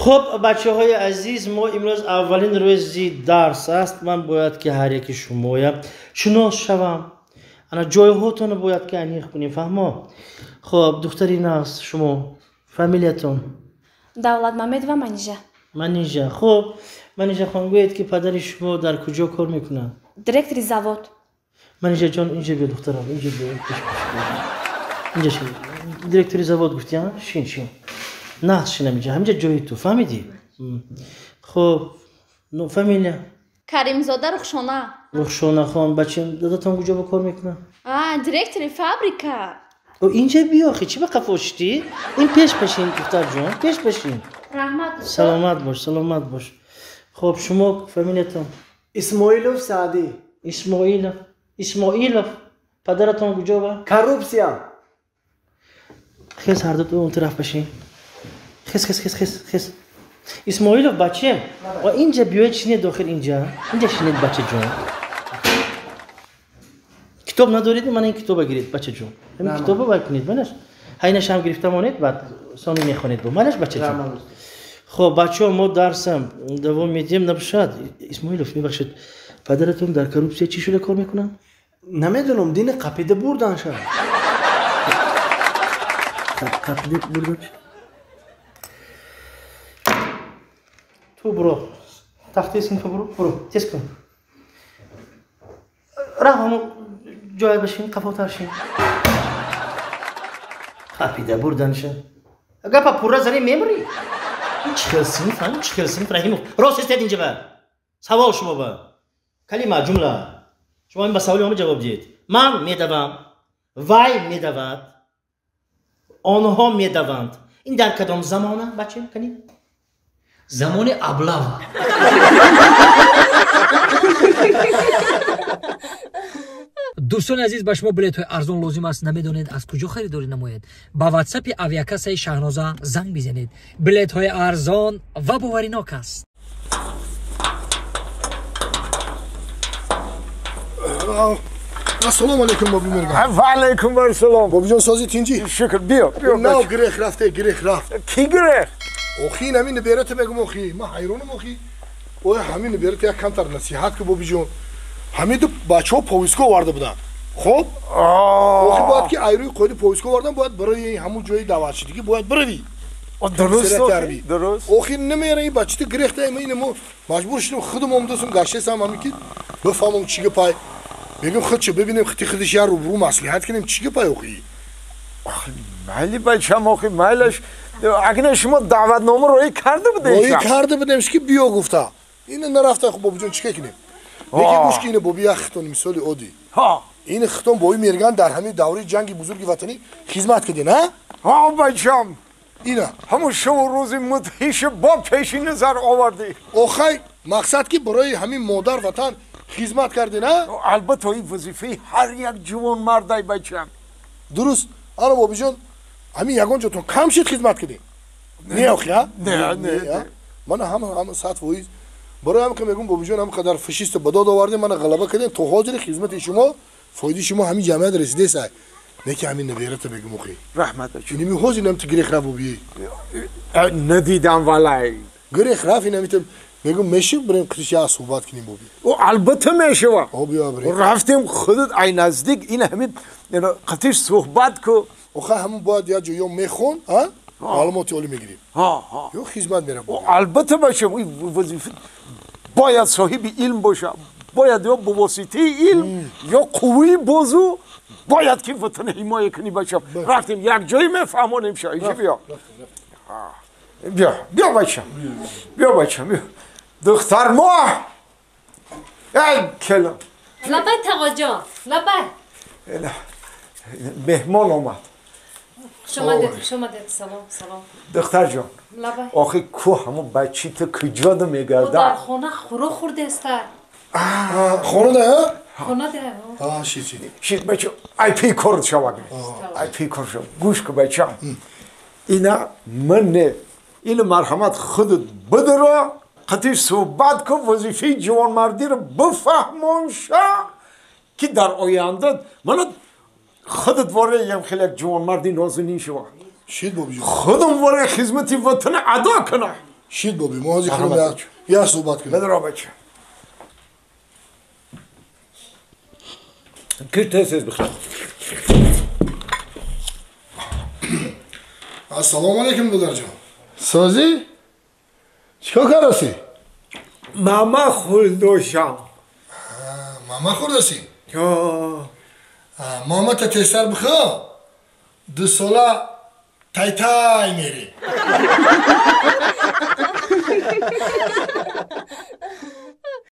Хуб, бачаҳои азиз, мо имрӯз аввалин рӯзи дарс аст. Ман бояд ки ҳар яки шумоя шинос шавам. Ана ҷойҳотонро бояд ки аниқ кунем, фаҳмо? Хуб, духтари нағз, шумо фамилиятон? Давлат Мамедова Манижа. Манижа. Хуб, Манижа хон, гӯед ки падари шумо дар куҷо кор мекунад? Директори завод. Манижаҷон, инҷа биё, духтарам, инҷа биё. Инҷа шин. Директори завод гуфти, а? Шин, шин. Нағз шинам инҷа, ҳаминҷа ҷои ту, фаҳмидӣ? Хуб, фамилия? Каримзода Рухшона. Рухшона хон, бача, дадатон куҷо ба кор мекунад? А, директори фабрика. О, инҷа биё, охи, чӣ ба қафо шидӣ? Ин пеш пашин, духтарҷон, пеш пашин. Раҳмат, устод. Саломат бош, саломат бош. Хуб, шумо фамилиятон? Исмоилов Саъдӣ. Исмоилов. Исмоилов. Падаратон куҷо ба? Коррупсия. Хез, ҳар ду он тараф пашин. Хез, хез, хез, хез, хез. Исмоилов, бача, ва инҷа биёед, шинед дохил инҷа. Инҷа шинед, бачаҷон. Китоб надоред, мана ин китоба гиред, бачаҷон. Ҳамин китоба вай кунед, манаш. Ҳайнашам гирифта монед, баъд сони мехонед бо. Манаш, бачаҷон. Хоб, бачаҳо, мо дарсам давом медиҳем, набошад. Исмоилов, мебахшед, падаратон дар коррупсия чӣ шуда кор мекунад? Намедонам, дини қапида бурдан шад. Қапида бурдан? Ту буро. Тахтаи синфа буро, буро, тез кун. Раф ҳамон ҷоя бишин, қафотар шин. Қапида бурданша. Гапа пурра занӣ мемурӣ. Чӣ хел синф, чӣ хел синф, Раҳимов? Рост истед инҷа ба. Савол шумо ба. Калима, ҷумла. Шумо ба саволи ҳама ҷавоб диҳед. Ман медавам, вай медавад, онҳо медаванд. Ин дар кадом замона, бача, кани? Замони аблава. Дӯстони азиз, ба шумо билетҳои арзон лозим аст, намедонед аз куҷо харидорӣ намоед? Ба ватсапи авиакассаи Шаҳноза занг бизанед. Билетҳои арзон ва боваринок аст. Ассалому алайкум, Боби Мирган. Ва алайкум ассалом. Бобиҷон, сози тинҷӣ? Шукр, биё, биё. Нав гирех рафте, гирех рафт. Кӣ гирех? Охи, ин ҳамин наберата мегум, охи. Ман ҳайронам, охи. Оя ҳамин наберата як камтар насиҳат ку, Бобиҷон. Ҳамин ду бачаҳо повестка оварда буданд. Хоб? Охи, бояд ки айрӯи қоиди повестка овардан, бояд барои ҳамун ҷои даъватшидагӣ бояд биравӣ. Дуруст, дуруст. Охи, намера ин бача ту гирехта, ин мо маҷбур шудем худам омадасум, гаштесам ҳамин ки бифаҳмам чӣ гапай. Мегум худ чӣ бибинем, хити худиш як рӯбрӯ маслиҳат кунем, чӣ гапай охи? Майли бачам, охи, майлаш. Агар шумо даъватнома роӣ карда будем? Роӣ карда будем, ки биё гуфта. Ина нарафта, хуб, бобиҷон, чӣ кунем? Лекин гӯш ки, ина боби як хитон мисоли оддӣ. Ин хитон боби Мерган дар ҳамин давраи ҷанги бузурги ватанӣ хизмат кардин, а? Ҳа, бачам. Ина. Ҳамун шабу рӯзи мудҳиша бо пеши назар овардӣ. Охай, мақсад ки барои ҳамин модар ватан хизмат кардин, а? Албатта, ин вазифаи ҳар як ҷавонмардай, бачам. Дуруст. Ана, бобиҷон, ҳамин ягон ҷотон кам шид хизмат кардин? Не, охи, а? Не, не. Мана ҳама ҳама 100%. Барои ҳам ки мегум, бобиҷон, ҳам қадар фашиста ба дод овардем, мана ғалаба кардем, то ҳозири хизмати шумо, фоидаи шумо ҳамин ҷамъият расидеса. Не ки ҳамин наберата мегум, охи. Раҳмат, бачам. Инами ҳозир инам ту гирех рафт, бобиё. Надидам, валай. Гирех рафт, инами ту мегум, меши бирем қитиш як суҳбат кунем, боби. О, албатта мешава. О, биё бирем. Рафтем худат ай наздик, ин ҳамин қитиш суҳбат ку. Охай, ҳамун бояд як ҷо ё мехон, а? Маълумоти олӣ мегирем. Ё хизмат мерам. Албатта, бачам, ин вазифа бояд соҳиби илм боша. Бояд ё ба воситаи илм, ё қувваи бозу бояд ки ватана ҳимоя кунӣ, бачам. Рафтем як ҷое мефаҳмонем ша. Инҷа биё. Биё, биё, бачам. Биё, бачам, биё. Духтар мо! Эй, кела. Лабай, тағоҷон, лабай. Меҳмон омад. Хуш омадед, хуш омадед. Салом, салом. Духтарҷон. Лабай. Охи, ку ҳамон бачи ту куҷода мегардад? Дар хона хӯрок хӯрдеста. Хона да, а? Хона да. А, шид, шид. Шид, бача, ай пи кор шаваг. Ай пи кор шав. Гӯш ку, бачам. Ина ман не. Ина марҳамат худат бидро, қатиш суҳбат ку, вазифаи ҷавонмардиро бифаҳмон ша, ки дар оянда мана худат вора ям хеле як ҷавонмарди нозанин шава. Шид, бобиҷон. Худам вора хизмати ватана адо кунам. Шид боби, мо ҳозир хурум як суҳбат кунем. Бедро бача. Ки тез-тез бихӯр. Ассалому алайкум додарҷон. Созӣ? Чикор кардаси? Мама хӯрдошам. Мама хӯрдаси? Мамата тезтар бихӯр. 2 сола тай-тай мерӣ.